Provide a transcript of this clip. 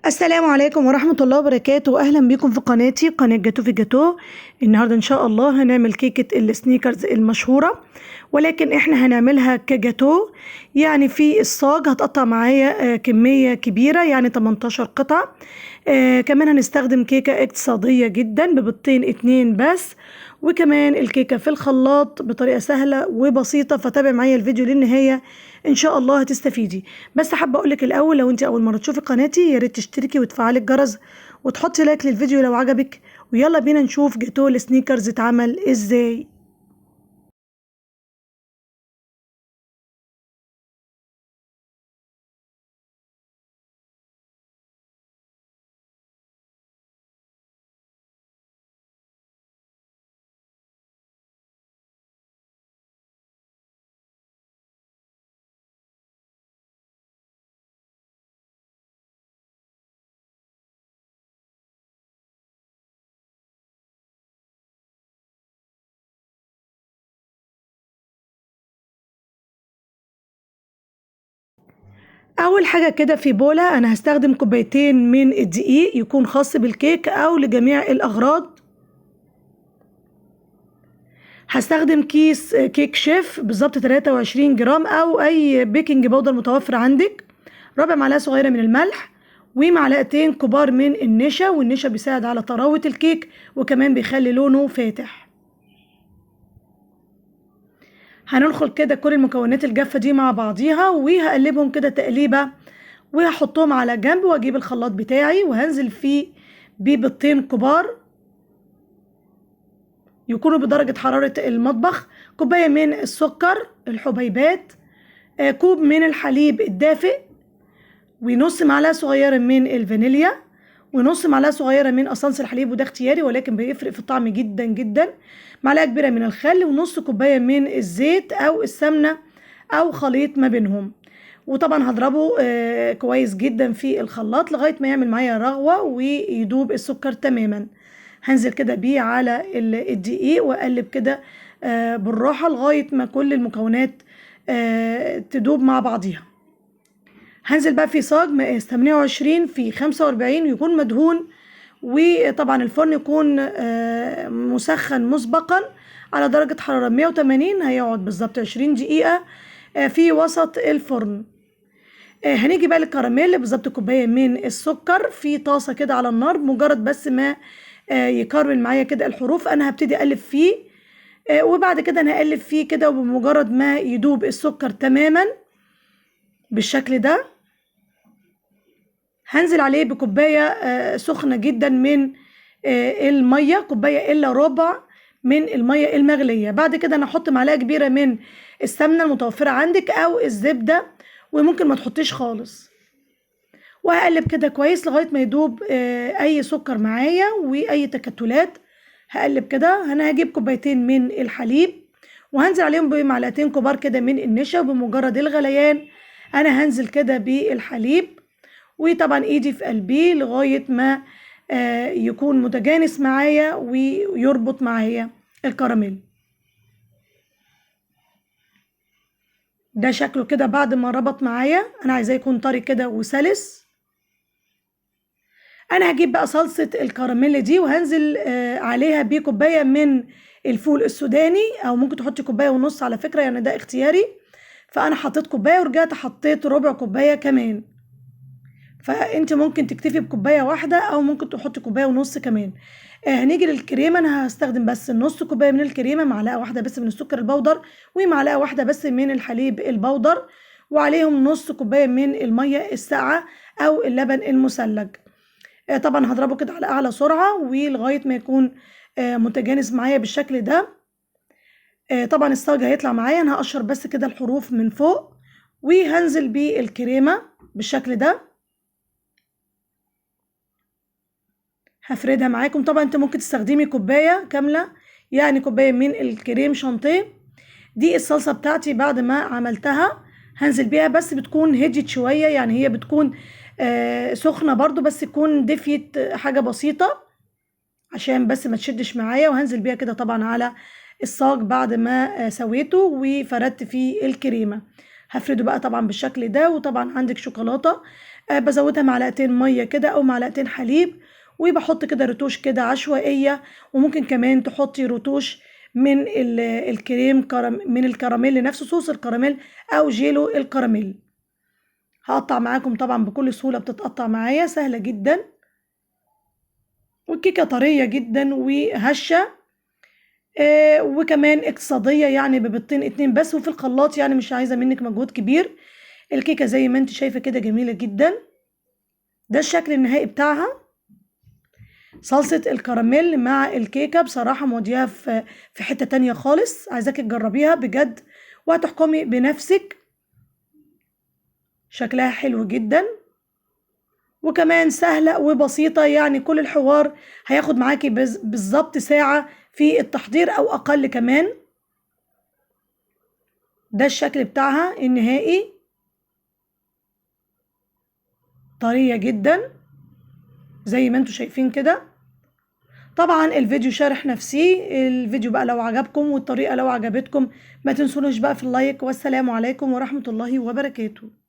السلام عليكم ورحمة الله وبركاته. أهلا بكم في قناتي، قناة جاتو في جاتو. النهاردة إن شاء الله هنعمل كيكة السنيكرز المشهورة، ولكن إحنا هنعملها كجاتو، يعني في الصاج هتقطع معايا كمية كبيرة، يعني 18 قطعة. كمان هنستخدم كيكة اقتصادية جدا ببيضتين 2 بس، وكمان الكيكة في الخلاط بطريقة سهلة وبسيطة. فتابع معايا الفيديو للنهاية ان شاء الله هتستفيدي. بس حابة اقولك الاول، لو انت اول مرة تشوفي قناتي يا ريت تشتركي وتفعلي الجرس وتحطي like للفيديو لو عجبك. ويلا بينا نشوف جاتو السنيكرز اتعمل ازاي. اول حاجة كده في بولة انا هستخدم كوبايتين من الدقيق، يكون خاص بالكيك او لجميع الاغراض. هستخدم كيس كيك شيف بالظبط 23 جرام او اي baking powder متوفر عندك، ربع معلقة صغيرة من الملح، ومعلقتين كبار من النشا، والنشا بيساعد على طراوة الكيك وكمان بيخلي لونه فاتح. هننخل كده كل المكونات الجافة دي مع بعضيها، وهقلبهم كده تقليبة وهحطهم على جنب، واجيب الخلاط بتاعي وهنزل فيه ببيضتين كبار يكونوا بدرجة حرارة المطبخ، كوباية من السكر الحبيبات، كوب من الحليب الدافئ، ونص معلقة صغيرة من الفانيليا، ونص معلقة صغيرة من أسانس الحليب، وده اختياري ولكن بيفرق في الطعم جدا جدا، معلقة كبيرة من الخل، ونص كوباية من الزيت أو السمنة أو خليط ما بينهم. وطبعا هضربه كويس جدا في الخلاط لغاية ما يعمل معايا رغوة ويدوب السكر تماما. هنزل كده بيه على الدقيق واقلب كده بالراحة لغاية ما كل المكونات تدوب مع بعضيها. هنزل بقى في صاج مقاس 28 في 45 يكون مدهون، وطبعا الفرن يكون مسخن مسبقا على درجة حرارة 180، هيقعد بالظبط 20 دقيقة في وسط الفرن. هنيجي بقى للكراميل، بالظبط كوباية من السكر في طاسة كده على النار، مجرد بس ما يكرمل معايا كده الحروف انا هبتدي اقلب فيه، وبعد كده انا هقلب فيه كده، وبمجرد ما يدوب السكر تماما بالشكل ده هنزل عليه بكوباية سخنة جدا من المية، كوباية الا ربع من المية المغلية. بعد كده انا هحط معلقة كبيرة من السمنة المتوفرة عندك او الزبدة، وممكن ما تحطيش خالص، وهقلب كده كويس لغاية ما يدوب اي سكر معايا واي تكتلات. هقلب كده. انا هجيب كوبايتين من الحليب وهنزل عليهم بمعلقتين كبار كده من النشا، وبمجرد الغليان انا هنزل كده بالحليب، وطبعا ايدي في قلبية لغاية ما يكون متجانس معايا ويربط معايا الكراميل. ده شكله كده بعد ما ربط معايا، انا عايزاه يكون طري كده وسلس. انا هجيب بقى صلصة الكراميل دي وهنزل عليها بكوباية من الفول السوداني، او ممكن تحطي كوباية ونص على فكرة، يعني ده اختياري. فانا حطيت كوباية ورجعت حطيت ربع كوباية كمان، فانت ممكن تكتفي بكوباية واحدة او ممكن تحطي كوباية ونص كمان. هنيجي للكريمة، انا هستخدم بس نص كوباية من الكريمة، معلقة واحدة بس من السكر البودر، ومعلقة واحدة بس من الحليب البودر، وعليهم نص كوباية من المية الساقعة او اللبن المثلج. طبعا هضربه كده على اعلى سرعة ولغاية ما يكون متجانس معايا بالشكل ده. طبعا الصاج هيطلع معايا، انا هقشر بس كده الحروف من فوق وهنزل بالكريمة بالشكل ده، هفردها معاكم. طبعا انت ممكن تستخدمي كوباية كاملة، يعني كوباية من الكريم شانتيه. دي الصلصة بتاعتي بعد ما عملتها هنزل بيها، بس بتكون هديت شوية، يعني هي بتكون سخنة برضو بس تكون دفيت حاجة بسيطة عشان بس ما تشدش معايا. وهنزل بيها كده طبعا على الصاج بعد ما سويته وفردت فيه الكريمة. هفرده بقى طبعا بالشكل ده. وطبعا عندك شوكولاتة بزودها معلقتين مية كده او معلقتين حليب، وبحط كده رتوش كده عشوائية. وممكن كمان تحطي رتوش من الكريم من الكراميل نفسه، صوص الكراميل او جيلو الكراميل. هقطع معاكم طبعا بكل سهولة، بتتقطع معايا سهلة جدا، والكيكة طرية جدا وهشة، وكمان اقتصادية، يعني ببيضتين 2 بس، وفي الخلاط، يعني مش عايزة منك مجهود كبير. الكيكة زي ما انت شايفة كده جميلة جدا. ده الشكل النهائي بتاعها. صلصة الكراميل مع الكيكة بصراحة موديها في حتة تانية خالص، عايزاكي تجربيها بجد وهتحكمي بنفسك. شكلها حلو جدا، وكمان سهلة وبسيطة، يعني كل الحوار هياخد معاكي بالظبط ساعة في التحضير أو أقل كمان. ده الشكل بتاعها النهائي، طرية جدا زي ما انتوا شايفين كده. طبعا الفيديو شارح نفسي. الفيديو بقى لو عجبكم والطريقة لو عجبتكم ما تنسونوش بقى في اللايك، والسلام عليكم ورحمة الله وبركاته.